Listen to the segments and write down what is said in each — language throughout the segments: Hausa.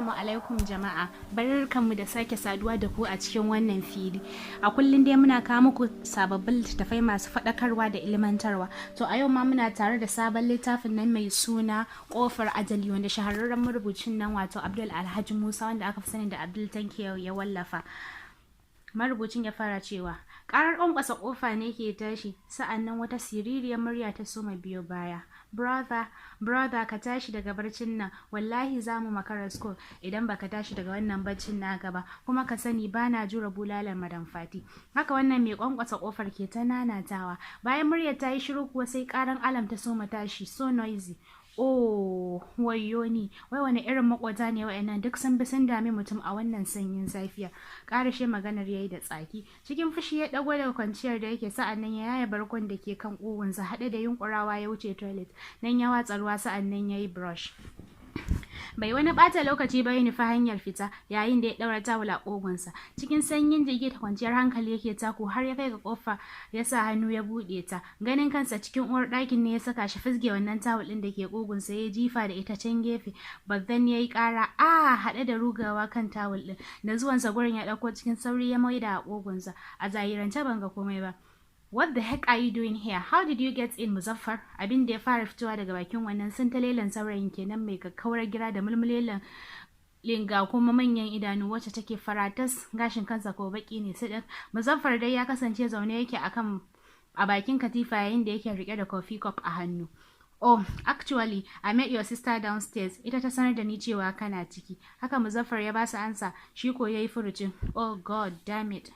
Assalamu alaikum jama'a, barkanmu da sake saduwa da ku a cikin wannan fili. A kullum dai muna kawo muku sababbin littattafai masu faɗakarwa da ilmantarwa. To a yau ma muna tare da sabon littafin nan mai suna Ƙofar Ajali, wanda shahararren marubucin nan, wato Abdul Alhaji Musa, wanda aka fi sani da Abdul Tanke, ya wallafa. Marubucin ya fara cewa karar ƙwanƙwasa ƙofa ne ke tashi, sa'annan wata siririyar murya ta soma biyo baya: "Brother, brother, ka tashi daga barcin nan, wallahi za mu makara school idan baka tashi daga wannan barcin naka ba. Kuma ka sani bana jura bulalar Madam Fati." Haka wannan mai ƙwanƙwasa ƙofar ke ta nanatawa. Bayan muryar ta yi shiru kuwa, sai karan alarm ta soma tashi, so noisy. "Oh, wayyo ni! Wai wani irin makwata ne wa'annan? Duk sun bi sun dami mutum a wannan sanyin safiya." Karashe maganar yayi da tsaki. Cikin fushi ya dago daga kwanciyar da yake, sa'an nan ya yaya bargon da ke kan ƙugunsa, haɗe da yunkurawa ya wuce toilet. Nan ya watsa ruwa, sa'an nan ya yi brush. Bai wani bata lokaci ba ya nufi hanyar fita, yayin da ya daura tawul a ƙugunsa. Cikin sanyin jiki da kwanciyar hankali yake taku har ya kai ga kofa, ya sa hannu ya buɗe ta. Ganin kansa cikin uwar ɗakin ne ya saka shi fizge wannan tawul ɗin da ke ƙugunsa, ya jifa da ita can gefe. But then ya yi ƙara a haɗe da rugawa kan tawul ɗin da zuwansa gurin, ya ɗauko cikin sauri ya maida a ƙugunsa. "A zahirance ban ga komai ba. What the heck are you doing here? How did you get in, Muzaffar?" Abin da ya fara fitowa daga bakin wannan santalelan saurayin kenan, mai kakkaurar gira da mulmulelan linga, kuma manyan idanu wacce take faratas, gashin kansa ko baki ne siɗin. Muzaffar dai ya kasance zaune yake akan a bakin katifa, yayin da yake rike da coffee cup a hannu. "Oh, actually, I met your sister downstairs. Ita ta sanar da ni cewa kana ciki." Haka Muzaffar ya ba su ansa, shi ko yayi furucin, "Oh God damn it.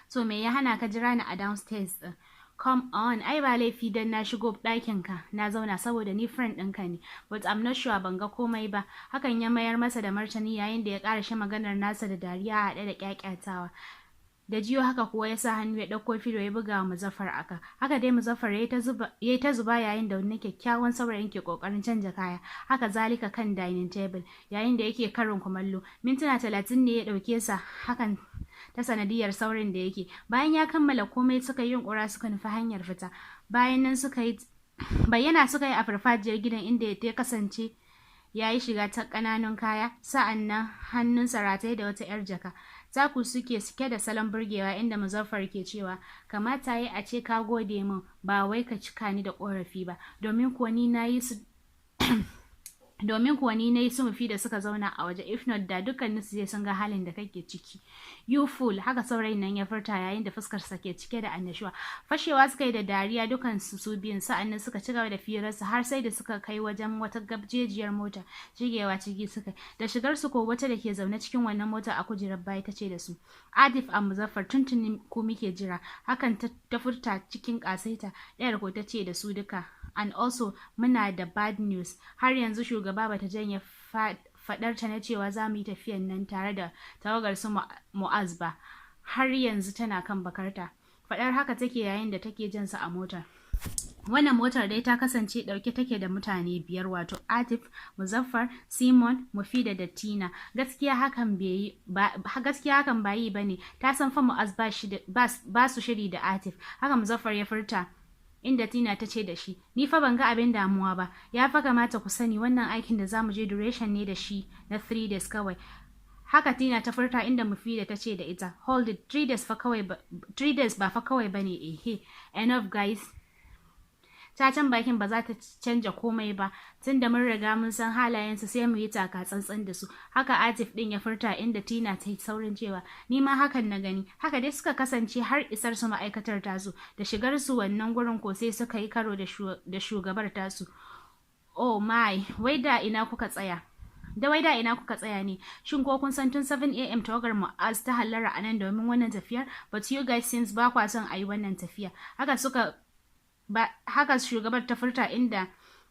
So me ya hana ka jira ni a downstairs din? Come on, ai ba laifi dan na shigo ɗakin ka na zauna saboda ni friend ɗinka ne. But I'm not sure, ban ga komai ba." Hakan ya mayar masa da martani, yayin da ya ƙarashe maganar nasa da dariya haɗe da ƙyaƙyatawa. Da jiyo haka kuwa, ya sa hannu ya ɗauko filo ya buga wa Muzaffar aka. Haka dai Muzaffar ya yi ta zuba, yayin da wani kyakkyawan saurayin ke kokarin canja kaya. Haka zalika kan dining table, yayin da yake karin kumallo. Mintuna 30 ne ya ɗauke sa hakan ta sanadiyar saurin da yake. Bayan ya kammala komai, suka yi yunkura suka nufi hanyar fita. Bayan nan suka yi bayyana suka yi a farfajiyar gidan, inda ya kasance ya yi shiga ta ƙananun kaya, sa'an nan hannunsa rataye da wata 'yar jaka. Taku suke cike da salon burgewa, inda Muzaffar ke cewa, "Kamata yi a ce ka gode min, ba wai ka cika ni da ƙorafi ba, domin kuwa ni na yi su da suka zauna a waje. If not, da dukkanin su sai sun ga halin da kake ciki." "You fool," haka saurayin nan ya furta, yayin da fuskar sa ke cike da annashuwa. Fashewa suka yi da dariya dukan su su biyun, sa'annan suka ci gaba da firarsu har sai da suka kai wajen wata gabjejiyar mota. Shigewa ciki suka. Da shigar su ko, wata da ke zaune cikin wannan mota a kujerar baya ta ce da su, "Atif a Muzaffar, tuntuni ku muke jira." Hakan ta furta cikin kasaita. Ɗayar ko ta ce da su duka, "And also muna da bad news. Har yanzu shugaba bata janye fadarta na cewa za mu yi tafiyan nan tare da tawagar su Mu'az ba. Har yanzu tana kan bakarta." Fadar haka take yayin da take jansa a motar. Wannan motar dai ta kasance dauke take da mutane biyar, wato Atif, Muzaffar, Simon, Mufida da Tina. Gaskiya hakan ba yi bane. Ta san fa Mu'az ba su shiri da Atif." Haka Muzaffar ya furta, inda Tina ta ce da shi, "Ni fa ban ga abin damuwa ba. Ya fa kamata ku sani wannan aikin da zamu je duration ne da shi na 3 days kawai." Haka Tina ta furta, inda Mufida ta ce da ita, "Hold it, 3 days fa kawai, 3 days ba fa kawai bane." "Ehe, enough guys. Cacan bakin ba za ta canja komai ba, tunda mun riga mun san halayensu, sai mu yi taka tsantsan da su." Haka Atif din ya furta, inda Tina ta yi saurin cewa, "Ni ma hakan na gani." Haka dai suka kasance har isar su ma'aikatar tasu. Da shigar su wannan gurin ko, sai suka yi karo da shugabar tasu. "Oh my, wai da ina kuka tsaya? Da wai da ina kuka tsaya ne? Shin ko kun san tun 7 a.m. tawagar Mu'az ta hallara a nan domin wannan tafiyar? But you guys seems ba kwa son a yi wannan tafiya." Haka suka ba, haka shugabar ta furta, inda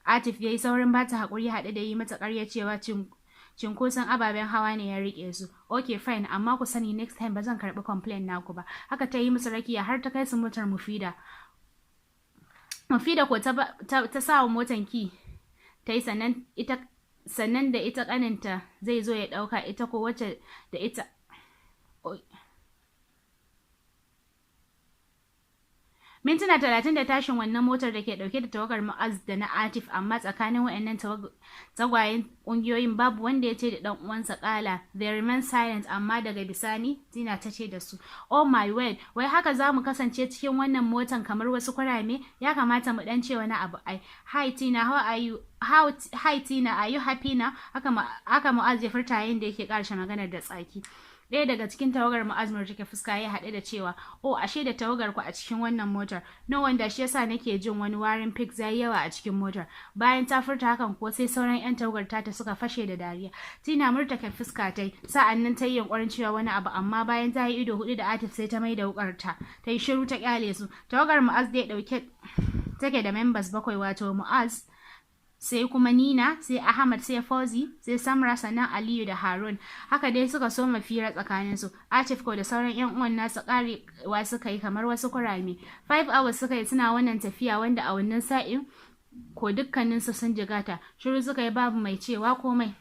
Atif ya yi saurin bata haƙuri haɗe da yi mata ƙarya cewa cinkoson ababen hawa ne ya riƙe su. "Okay, fine, amma ku sani next time ba zan karɓi complain naku ba." Haka ta yi musu rakiya har ta kai su motar Mufida. Mufida ko ta sa wa motan key ta yi, sannan ita sannan da ita kaninta zai zo ya ɗauka. Ita ko wacce da ita Mintuna 30 da tashin wannan motar da ke dauke da tawagar Mu'az da na Atif, amma tsakanin wayannan tagwayen kungiyoyin babu wanda ya ce da dan uwansa kala. They remain silent, amma daga bisani Tina ta ce da su, "Oh my word, wai haka za mu kasance cikin wannan motan kamar wasu kurame? Ya kamata mu dan ce wani abu ai." "Hi Tina, how are you? How, hi Tina, are you happy now?" Haka Mu'az ya furta yayin da yake karshe maganar da tsaki. Ɗaya daga cikin tawagar Mu'az take fuska ya haɗe da cewa, "Oh, ashe da tawagar ku a cikin wannan motar. No wonder shi yasa nake jin wani warin pig zai yawa a cikin motar." Bayan ta furta hakan ko sai sauran yan tawagar tata suka fashe da dariya. Tina murtake fuska tai, sa'an nan ta yi yunkurin cewa wani abu, amma bayan ta yi ido hudu da Atif sai ta mai da wukar ta ta yi shiru ta kyale su. Tawagar Mu'az da ya dauke take da members bakwai, wato Mu'az, sai kuma Nina, sai Ahmad, sai Fauzi, sai Samra, sannan Aliyu da Harun. Haka dai suka soma fira tsakanin su. Atif ko da sauran yan uwan nasu karewa suka yi kamar wasu kurame. 5 hours suka yi suna wannan tafiya, wanda a wannan sa'in ko dukkaninsu sun jigata. Shiru suka yi, babu mai cewa komai.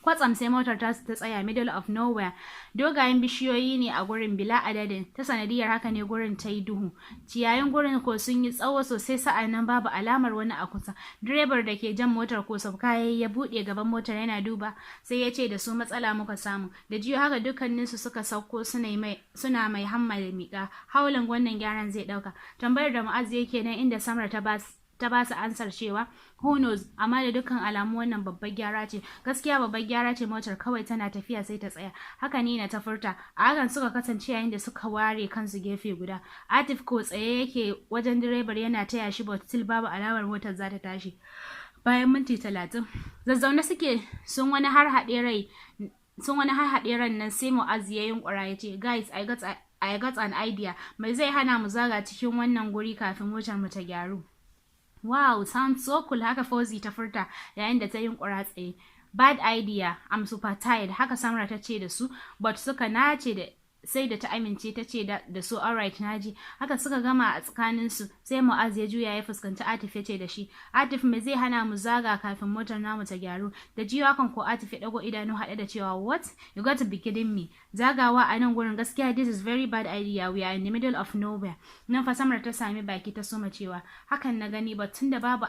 Kwatsam sai motar tasu ta tsaya middle of nowhere. Dogayen bishiyoyi ne a gurin bila adadin, ta sanadiyar haka ne gurin ta yi duhu. Ciyayin gurin ko sun yi tsawo sosai, sa'an nan babu alamar wani a kusa. Direbar da ke jan motar ko sauka ya buɗe gaban motar yana duba, sai ya ce da su, "Matsala muka samu." Da jiyo haka dukkaninsu suka sauko suna mai hamma da miƙa. "How long wannan gyaran zai ɗauka?" Tambayar da Mu'azz yake nan, inda Samra ta ba su ansar cewa, "Who knows, amma da dukkan alamu wannan babbar gyara ce." "Gaskiya babbar gyara ce, motar kawai tana tafiya sai ta tsaya." Haka ni na ta furta. A hakan suka kasance yayin da suka ware kansu gefe guda. Atif ko tsaye yake wajen direbar yana taya shi, but still babu alamar motar za ta tashi. Bayan minti 30 zazzaune suke sun wani har haɗe rai sun wani har haɗe ran nan, sai Mu'azz ya yunkura ya ce, "Guys, I got an idea. Mai zai hana mu zaga cikin wannan guri kafin motar mu ta gyaru?" "Wow, sounds so cool," haka Fauzi ta furta yayin da ta yunkura tsaye. "Bad idea, I'm super tired," haka Samra ta ce da su, but suka nace da sai da ta amince, ta ce da su, "Alright, naji." Haka suka gama a tsakaninsu, sai Mu'az ya juya ya fuskanci Atif ya ce da shi, "Atif, me zai hana mu zaga kafin motar namu ta gyaru?" Da jiyo hakan ko Atif ya dago idanu haɗe da cewa, "What? You got to be kidding me. Zagawa a nan gurin? Gaskiya this is very bad idea. We are in the middle of nowhere." Nan fa Samar ta sami baki ta soma cewa, "Hakan na gani, but tunda babu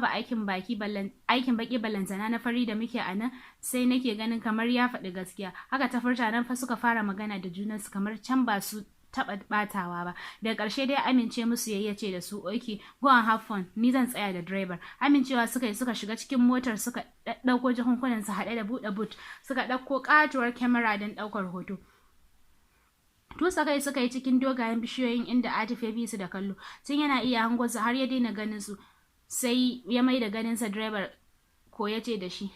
aikin baki ballantana na fari da muke a nan, sai nake ganin kamar ya faɗi gaskiya." Haka ta furta. Nan fa suka fara magana da junansu kamar can ba su taɓa batawa ba. Daga ƙarshe dai amince musu yayi, ce da su, "Okay, go and have fun, ni zan tsaya da driver." Amincewa suka yi, suka shiga cikin motar, suka ɗauko jakunkunan su haɗe da buɗe boot, suka ɗauko ƙatuwar kyamara don ɗaukar hoto. Tusa kai suka yi cikin dogayen bishiyoyin, inda Atif ya bi su da kallo tun yana iya hango su har ya daina ganin su, sai ya mai da ganinsa direbar ko ya ce da shi,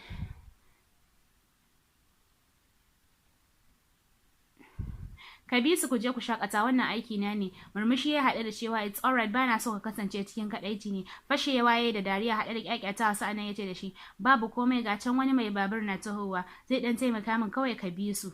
"Ka bi su ku je ku shakata, wannan aiki na ne." Murmushi ya haɗe da cewa, "It's alright, bana so ka kasance cikin kadaici ne." Fashewa yayi da dariya haɗe da kyakyatawa, sa'annan ya ce da shi, "Babu komai, ga can wani mai babur na tahowa, zai dan taimaka min kawai, ka bi su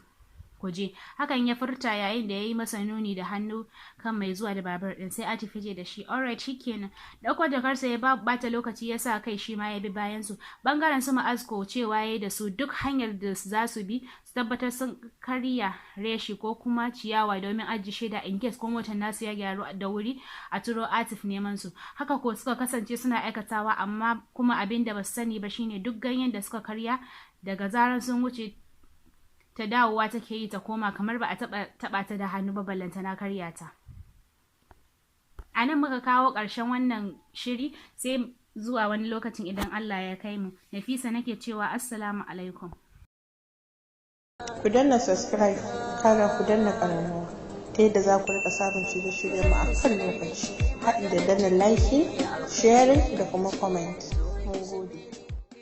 ku je." Hakan ya furta yayin da ya yi masa nuni da hannu kan mai zuwa da babur din. Sai Atif ya da shi, "Alright, shikenan." Dauko jakarsa ya ba bata lokaci ya sa kai shi ma ya bi bayan su. Bangaren su Ma'az ko cewa yayi da su duk hanyar da za su bi su tabbatar sun karya reshi ko kuma ciyawa domin ajiye shaida in case ko motar nasu ya gyaru da wuri a turo Atif neman su. Haka ko suka kasance suna aikatawa, amma kuma abin da ba su sani ba shine duk ganyen da suka karya, daga zarar sun wuce ta dawowa take yi ta koma kamar ba a taba ta da hannu ba, ballantana karya ta. A nan muka kawo ƙarshen wannan shiri, sai zuwa wani lokacin idan Allah ya kai mu. Nafisa nake cewa assalamu alaikum. Ku danna subscribe, kana ku danna ƙararrawa ta yadda za ku rika samun shirye-shiryenmu a kan lokaci. Haɗi da danna liking, sharing da kuma comment. Mun gode.